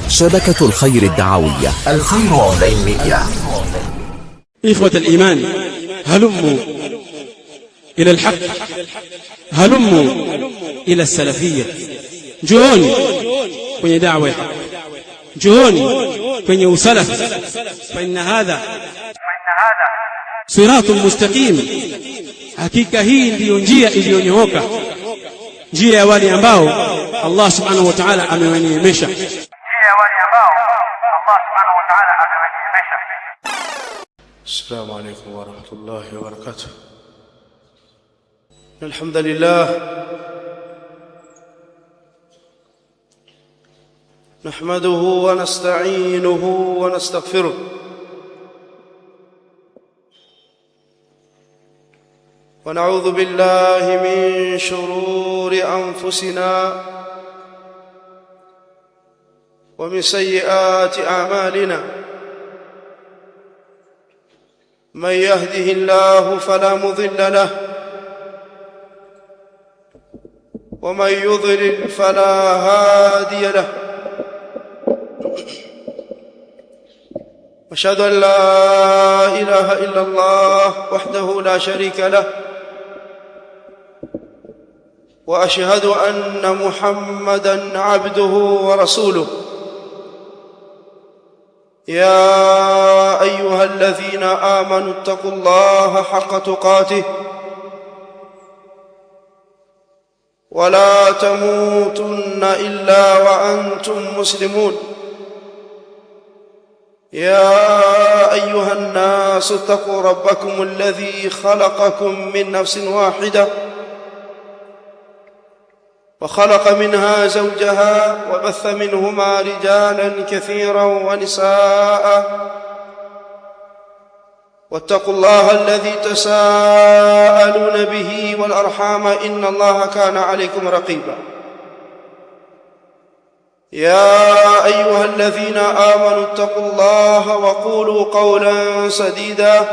شبكة الخير الدعوية، الخير أونلاين ميديا. إخوة الإيمان، هلموا إلى الحق، هلموا إلى السلفية. Njooni kwenye da'wa ya haki, njooni kwenye usalafi. فإن هذا صراط مستقيم, hakika hii ndiyo njia iliyonyooka, njia ya wale ambao Allah سبحانه وتعالى amewaneemesha. Njia ya wale ambao Allah سبحانه وتعالى amewaneemesha. السلام عليكم ورحمة الله وبركاته. إن الحمد لله نحمده ونستعينه ونستغفره، ونعوذ بالله من شرور أنفسنا ومن سيئات أعمالنا. من يهده الله فلا مضل له، ومن يضلل فلا هادي له. أشهد أن لا إله إلا الله وحده لا شريك له، وأشهد أن محمدا عبده ورسوله. يا أيها الذين آمنوا اتقوا الله حق تقاته ولا تموتن إلا وأنتم مسلمون. يا أيها الناس اتقوا ربكم الذي خلقكم من نفس واحدة وخلق منها زوجها وبث منهما رجالا كثيرا ونساء، واتقوا الله الذي تساءلون به والأرحام إن الله كان عليكم رقيبا. يا أيها الذين آمنوا اتقوا الله وقولوا قولا سديدا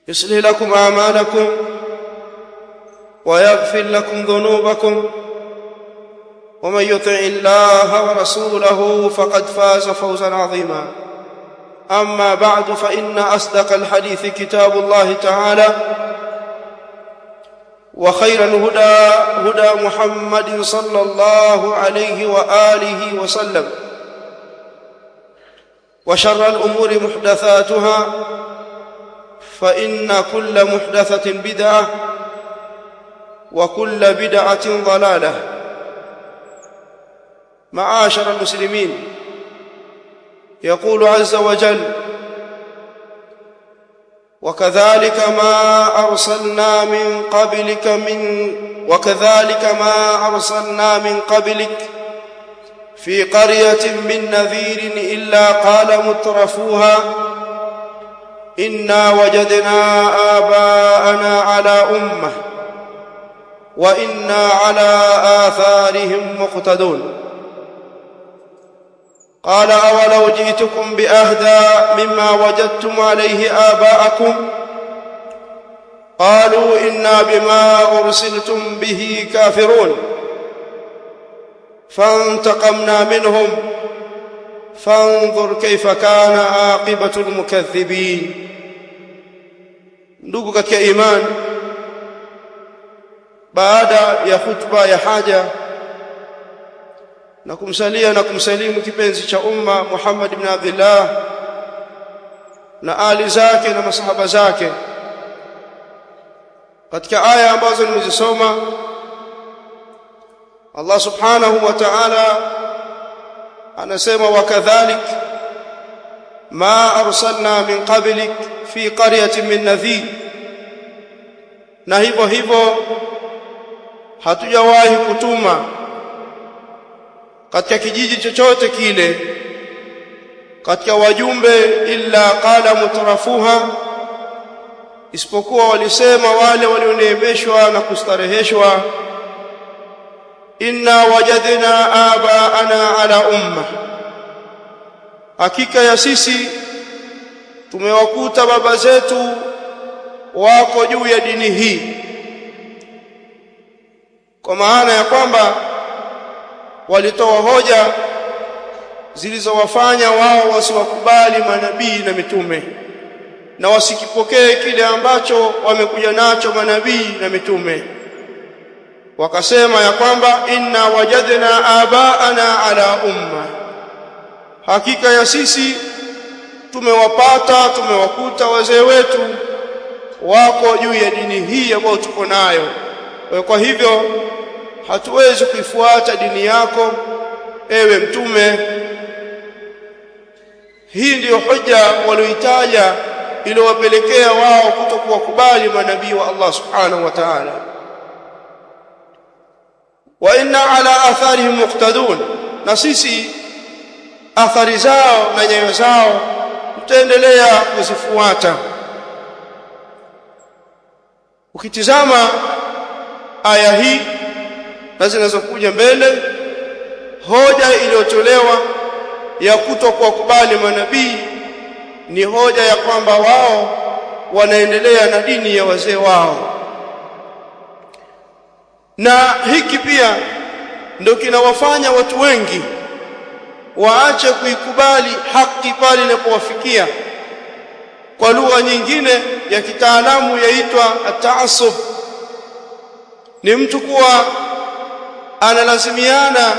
يصلح لكم أعمالكم ويغفر لكم ذنوبكم، ومن يطع الله ورسوله فقد فاز فوزا عظيما. أما بعد، فإن أصدق الحديث كتاب الله تعالى، وخير الهدى هدى محمد صلى الله عليه وآله وسلم، وشر الأمور محدثاتها، فإن كل محدثة بدعة وكل بدعة ضلالة. معاشر المسلمين، يقول عز وجل: وكذلك ما أرسلنا من قبلك من وكذلك ما أرسلنا من قبلك في قرية من نذير إلا قال مترفوها إنا وجدنا آباءنا على أمة وإنا على آثارهم مقتدون. قال: أولو جئتكم بأهدى مما وجدتم عليه آباءكم؟ قالوا إنا بما أرسلتم به كافرون. فانتقمنا منهم، فانظر كيف كان عاقبة المكذبين. Ndugu katika imani, baada ya khutba ya haja na kumsalia na kumsalimu kipenzi cha umma Muhammad ibn Abdullah na ali zake na masahaba zake, katika aya ambazo nimezisoma, Allah سبحانه وتعالى anasema: وكذلك ما أرسلنا من قبلك في قرية من نذير, na hivyo hivyo hatujawahi kutuma katika kijiji chochote kile katika wajumbe, إلا قال مترفوها, isipokuwa walisema wale walioneemeshwa na kustareheshwa, إنا وجدنا آباءنا على أمة, hakika ya sisi tumewakuta baba zetu wako juu ya dini hii, kwa maana ya kwamba walitoa hoja zilizowafanya wao wasiwakubali manabii na mitume na wasikipokee kile ambacho wamekuja nacho manabii na mitume. Wakasema ya kwamba inna wajadna abaana ala umma, hakika ya sisi tumewapata, tumewakuta wazee wetu wako juu ya dini hii ambayo tuko nayo, kwa hivyo hatuwezi kuifuata dini yako ewe mtume. Hii ndiyo hoja walioitaja iliyowapelekea wao kutokuwakubali manabii wa Allah subhanahu wa ta'ala. Wa inna ala atharihim muqtadun, na sisi athari zao na nyayo zao tutaendelea kuzifuata. Ukitizama aya hii na zinazokuja mbele, hoja iliyotolewa ya kutokuwakubali manabii ni hoja ya kwamba wao wanaendelea na dini ya wazee wao, na hiki pia ndio kinawafanya watu wengi waache kuikubali haki pale inapowafikia. Kwa lugha nyingine ya kitaalamu yaitwa ataasub, ni mtu kuwa analazimiana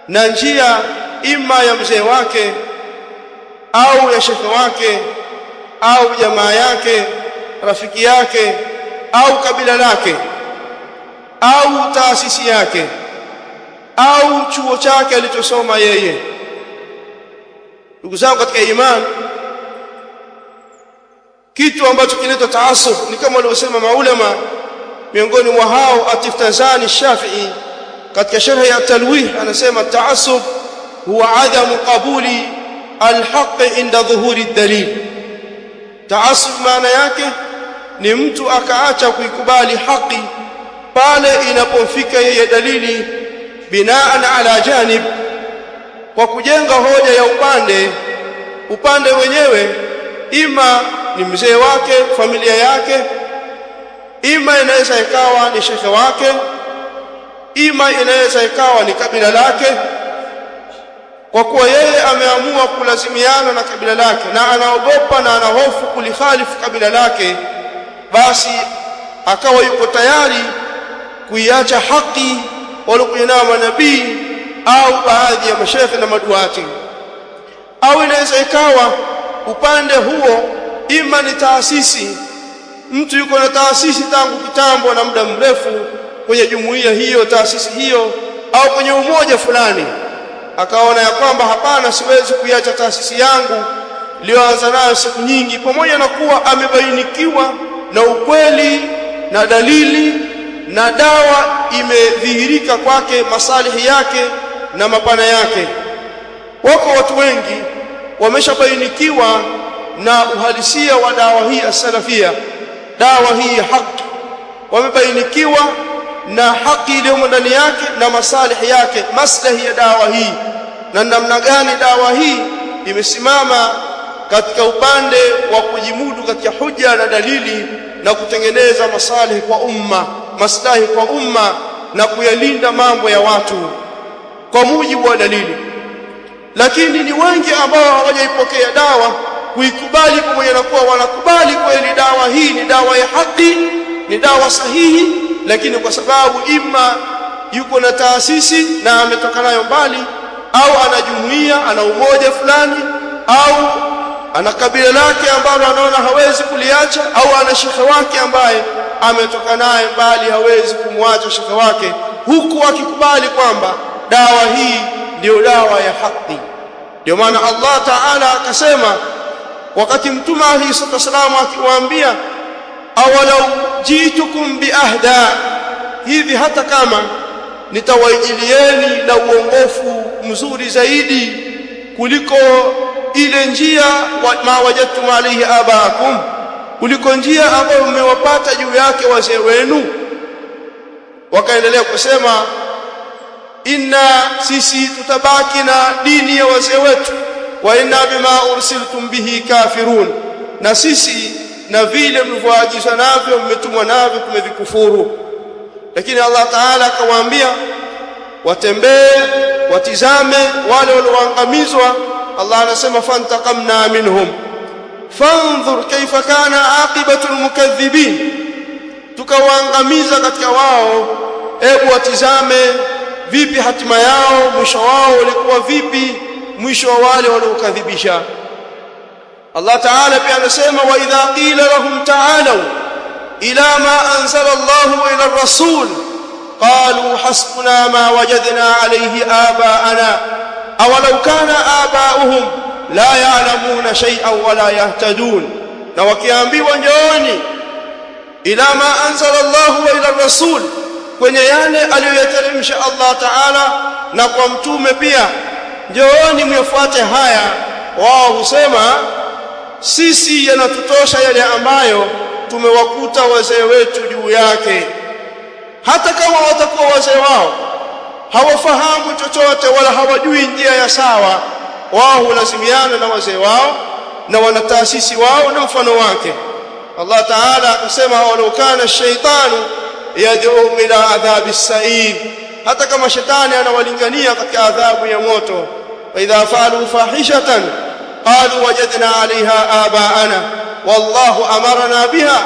na njia ima ya mzee wake au ya shekhe wake au jamaa yake, rafiki yake au kabila lake au taasisi yake au chuo chake alichosoma yeye. Ndugu zangu katika imani, kitu ambacho kinaitwa taasub ni kama walivyosema maulama, miongoni mwa hao Atiftazani Shafi'i katika sharh ya Talwih anasema taasub huwa adamu qabuli alhaq inda dhuhuri dalil. Taasub maana yake ni mtu akaacha kuikubali haki pale inapofika yeye dalili, binaan ala janib, kwa kujenga hoja ya upande upande wenyewe, ima ni mzee wake, familia yake, ima inaweza ikawa ni shekhe wake, ima inaweza ikawa ni kabila lake. Kwa kuwa yeye ameamua kulazimiana na kabila lake na anaogopa na anahofu kulikhalifu kabila lake, basi akawa yuko tayari kuiacha haki waliokuja nao manabii au baadhi ya mashekhe na maduati. Au inaweza ikawa upande huo ima ni taasisi, mtu yuko na taasisi tangu kitambo na muda mrefu kwenye jumuiya hiyo, taasisi hiyo, au kwenye umoja fulani, akaona ya kwamba hapana, siwezi kuiacha taasisi yangu iliyoanza nayo siku nyingi, pamoja na kuwa amebainikiwa na ukweli na dalili na dawa imedhihirika kwake, masalihi yake na mapana yake. Wako watu wengi wameshabainikiwa na uhalisia wa dawa hii as-salafia, dawa hii ya haki, wamebainikiwa na haki iliyomo ndani yake na masalihi yake, maslahi ya dawa hii na namna gani dawa hii imesimama katika upande wa kujimudu katika huja na dalili na kutengeneza masalihi kwa umma, maslahi kwa umma na kuyalinda mambo ya watu kwa mujibu wa dalili. Lakini ni wengi ambao hawajaipokea dawa kuikubali, pamoja na kuwa wanakubali kweli dawa hii ni dawa ya haki, ni dawa sahihi, lakini kwa sababu ima yuko na taasisi na ametoka nayo mbali, au ana jumuiya, ana umoja fulani, au ana kabila lake ambalo anaona hawezi kuliacha, au ana shekhe wake ambaye ametoka naye mbali, hawezi kumwacha shekhe wake, huku akikubali kwamba dawa hii ndiyo dawa ya haki. Ndio maana Allah Ta'ala akasema wakati Mtume alayhi salatu wasallam akiwaambia, awalau jitukum biahda, hivi hata kama nitawaijilieni na uongofu mzuri zaidi kuliko ile njia ma wajadtum alayhi abaakum, kuliko njia ambayo mmewapata juu yake wazee wenu. Wakaendelea kusema inna, sisi tutabaki na dini ya wazee wetu, wa inna bima ursiltum bihi kafirun, na sisi na vile mlivyoagizwa navyo, mmetumwa navyo, tumevikufuru. Lakini Allah Taala akawaambia, Watembee watizame wale walioangamizwa. Allah anasema fantaqamna minhum fanzur kaifa kana aqibatu almukaththibin, tukawaangamiza katika wao, hebu watizame vipi hatima yao, mwisho wao ulikuwa vipi, mwisho wa wale waliokadhibisha. Allah Ta'ala pia anasema wa idha qila lahum ta'alu ila ma anzala Allah wa ila ar-rasul qalu hasbuna ma wajadna alayhi aba'ana awalau kana aba'uhum la ya'lamuna shay'an wa la yahtadun. Na wakiambiwa njooni ila ma anzala Allah wa ila ar-rasul, kwenye yale aliyoyateremsha Allah Ta'ala na kwa mtume pia, njooni myafuate haya, wao husema sisi yanatutosha yale ambayo tumewakuta wazee wetu juu yake. Hata kama watakuwa wazee wao hawafahamu chochote wala hawajui njia ya sawa, wao hulazimiana na wazee wao na wanataasisi wao na mfano wake. Allah Ta'ala akasema walau kana shaitanu yad'u ila adhabi as-sa'ir, hata kama shetani anawalingania katika adhabu ya moto. Wa idha fa'alu fahishatan qalu wajadna 'alayha aba'ana wallahu amarna biha,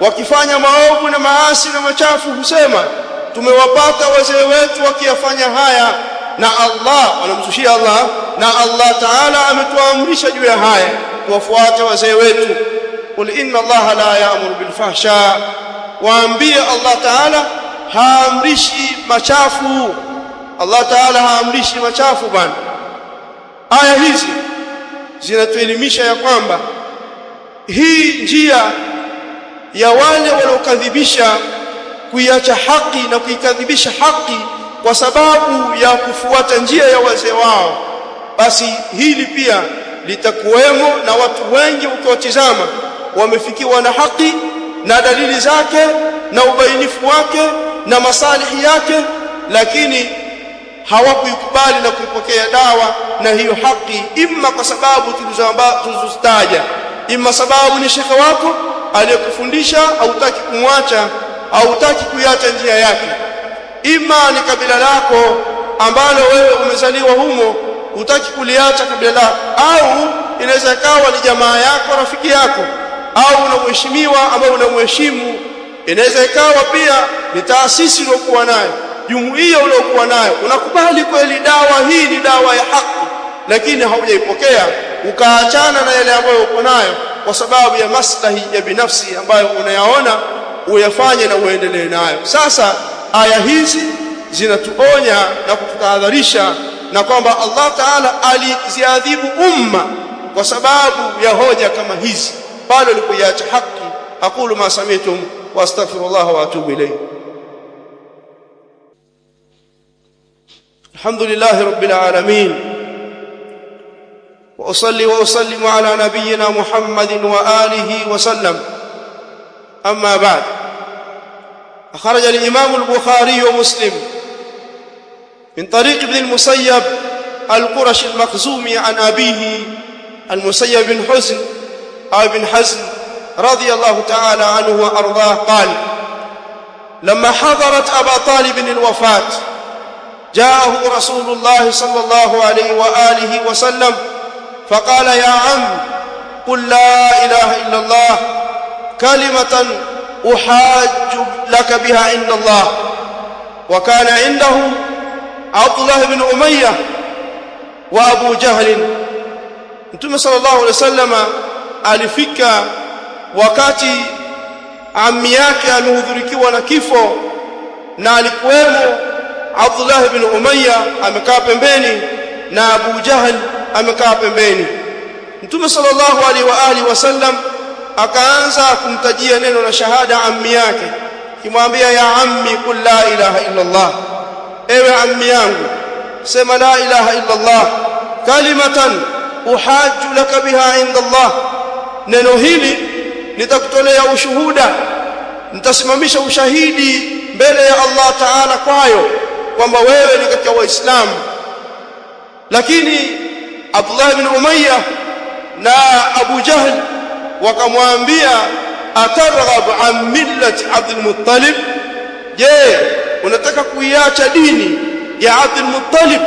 wakifanya maovu na maasi na machafu husema tumewapata wazee wetu wakiyafanya haya, na Allah wanamzushia Allah, na Allah Ta'ala ametuamrisha juu ya haya tuwafuate wazee wetu. Qul inna Allaha la ya'muru bil fahsha, waambie Allah Ta'ala haamrishi machafu. Allah Ta'ala haamrishi machafu bwana. Aya hizi zinatuelimisha ya kwamba hii njia ya wale waliokadhibisha kuiacha haki na kuikadhibisha haki kwa sababu ya kufuata njia ya wazee wao, basi hili pia litakuwemo na watu wengi ukiwatizama wamefikiwa na haki na dalili zake na ubainifu wake na masalihi yake, lakini hawakuikubali na kuipokea dawa na hiyo haki, imma kwa sababu tulizozitaja, imma sababu ni shekhe wako aliyekufundisha hautaki kumwacha, hautaki kuiacha njia yake, imma ni kabila lako ambalo wewe umezaliwa humo, hutaki kuliacha kabila lako, au inaweza ikawa ni jamaa yako, rafiki yako, au unamheshimiwa ambao unamheshimu. Inaweza ikawa pia ni taasisi uliyokuwa nayo, jumuiya uliyokuwa nayo, unakubali kweli dawa hii ni dawa ya haki, lakini haujaipokea ukaachana na yale ambayo uko nayo kwa sababu ya maslahi ya binafsi ambayo unayaona uyafanye na uendelee nayo. Sasa aya hizi zinatuonya na kututahadharisha na kwamba Allah Ta'ala aliziadhibu umma kwa sababu ya hoja kama hizi pale walipoiacha haki. Aqulu ma sami'tum wa astaghfirullah wa atubu ilayh. Alhamdulillahi rabbil alamin, wa usalli wa usallimu ala nabiyyina Muhammadin wa alihi wa sallam. Amma ba'd, أخرج الإمام البخاري ومسلم من طريق ابن المسيب القرشي المخزومي عن أبيه المسيب بن حزن أو بن حزن رضي الله تعالى عنه وأرضاه قال: لما حضرت أبا طالب الوفاة جاءه رسول الله صلى الله عليه وآله وسلم فقال: يا عم، قل لا إله إلا الله كلمة أحاج لك بها عند الله. وكان عنده عبد الله بن أمية وأبو جهل. Mtume sallallahu alaihi wasallam alifika wakati ammi yake amehudhurikiwa na kifo, na alikuwemo Abdullah ibn Umayya amekaa pembeni na Abu Jahl amekaa pembeni. Mtume sallallahu alaihi wa alihi wasallam akaanza kumtajia neno la shahada ammi yake, kimwambia: ya ammi, qul la ilaha illa Allah, ewe ammi yangu sema la ilaha illa Allah, kalimatan uhaju laka biha inda Allah, neno hili nitakutolea ushuhuda, nitasimamisha ushahidi mbele ya Allah Ta'ala kwayo kwamba wewe ni katika Waislamu. Lakini Abdullah ibn Umayya na Abu Jahl wakamwambia, atarghab an millati Abdul Muttalib, je, unataka kuiacha dini ya Abdul Muttalib?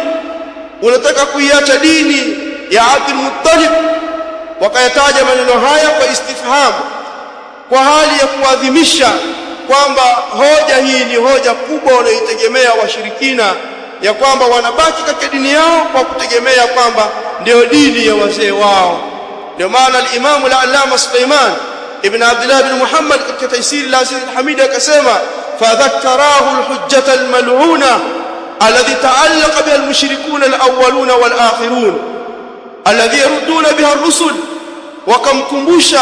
Unataka kuiacha dini ya Abdul Muttalib? Wakayataja maneno haya kwa istifhamu, kwa hali ya kuadhimisha kwamba hoja hii ni hoja kubwa wanayoitegemea washirikina, ya kwamba wanabaki katika dini yao kwa kutegemea kwamba ndio dini ya wazee wao. Ndio maana al-Imam al-Allama Suleiman ibn Abdullah ibn Muhammad katika Taysir al-Aziz al-Hamid akasema, fadhakkarahu al-hujjata al-mal'una alladhi ta'allaqa biha al-mushrikuna al-awwaluna wal-akhirun alladhi yarudduna biha ar-rusul, wakamkumbusha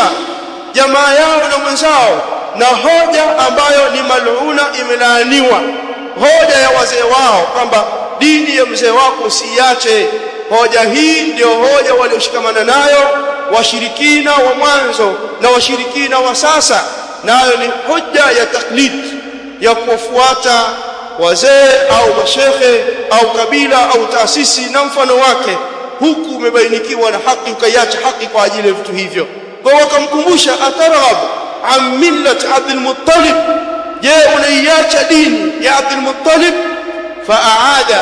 jamaa yao na mwenzao na hoja ambayo ni mal'una, imelaaniwa, hoja ya wazee wao kwamba dini ya mzee wako usiiache. Hoja hii ndio hoja walioshikamana nayo washirikina wa mwanzo na washirikina wa sasa, nayo ni hoja ya taklid, ya kuwafuata wazee au mashekhe au kabila au taasisi na mfano wake, huku umebainikiwa na haki ukaiacha haki kwa ajili ya vitu hivyo. Kwa hiyo wakamkumbusha, atarghab an millat Abdul Muttalib, je, unaiacha dini ya Abdul Muttalib? Faaada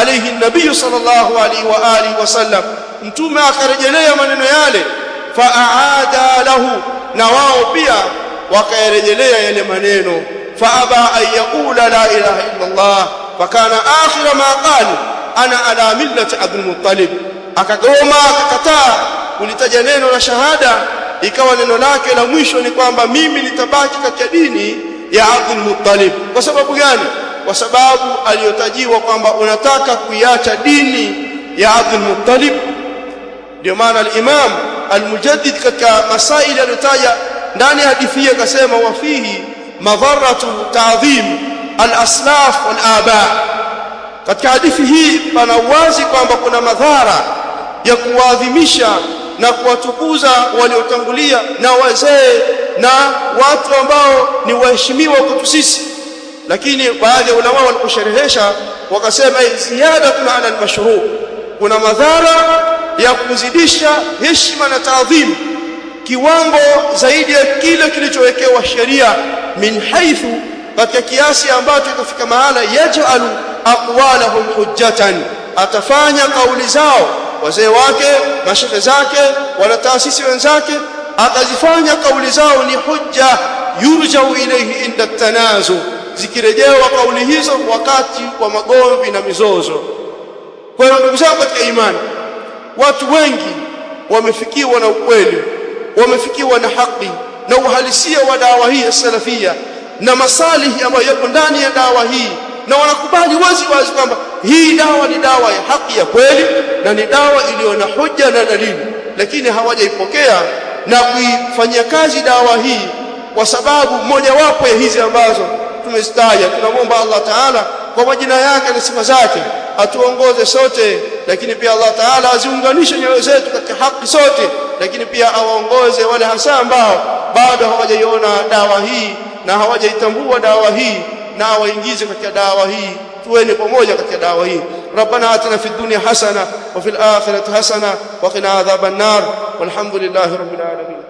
alayhi nabiyu sallallahu alayhi wa alihi wasallam, Mtume akarejelea maneno yale, faaada lahu, na wao pia wakayarejelea yale maneno. Faaba an yaqula la ilaha illa Allah, fakana akhira ma qala ana ala millati Abdul Muttalib. Akagoma, akakataa kulitaja neno la shahada, ikawa neno lake la mwisho ni kwamba mimi nitabaki katika dini ya Abdul Muttalib. Kwa sababu gani? Kwa sababu aliyotajiwa kwamba unataka kuiacha dini ya Abdul Muttalib. Ndio maana al-Imam al-Mujaddid katika masaili aliyotaja ndani ya hadithi hii akasema, wa fihi madharatu ta'dhim al-aslaf wal-aba. Katika hadithi hii pana wazi kwamba kuna madhara ya kuwaadhimisha na kuwatukuza waliotangulia na wazee na watu ambao ni waheshimiwa kwetu sisi. Lakini baadhi ya ulama waliposherehesha wakasema ziyadatun ala almashru, kuna madhara ya kuzidisha heshima na taadhimu kiwango zaidi ya kile kilichowekewa sheria, min haithu, katika kiasi ambacho itafika mahala yajalu aqwalahum hujjatan, atafanya kauli zao wazee wake, mashehe zake, wanataasisi wenzake, atazifanya kauli zao ni hujja, yurjau ilayhi inda tanazu, zikirejewa kauli hizo wakati wa magomvi na mizozo. Kwa hiyo ndugu zangu katika imani, watu wengi wamefikiwa na ukweli, wamefikiwa na haki na uhalisia wa dawa hii ya salafia na masalihi ambayo yapo ndani ya dawa hii, na wanakubali wazi wazi kwamba hii dawa ni dawa ya haki ya kweli na ni dawa iliyo na hoja na dalili, lakini hawajaipokea na kuifanyia kazi dawa hii kwa sababu mojawapo ya hizi ambazo tumezitaja. Tunamwomba Allah Taala kwa majina yake na sifa zake atuongoze sote, lakini pia Allah Taala aziunganishe nyoyo zetu katika haki sote, lakini pia awaongoze wale hasa ambao bado hawajaiona dawa hii na hawajaitambua dawa hii, na awaingize katika dawa hii. Tuweni pamoja katika dawa hii. ربنا آتنا في الدنيا حسنة وفي الآخرة حسنة وقنا عذاب النار والحمد لله رب العالمين.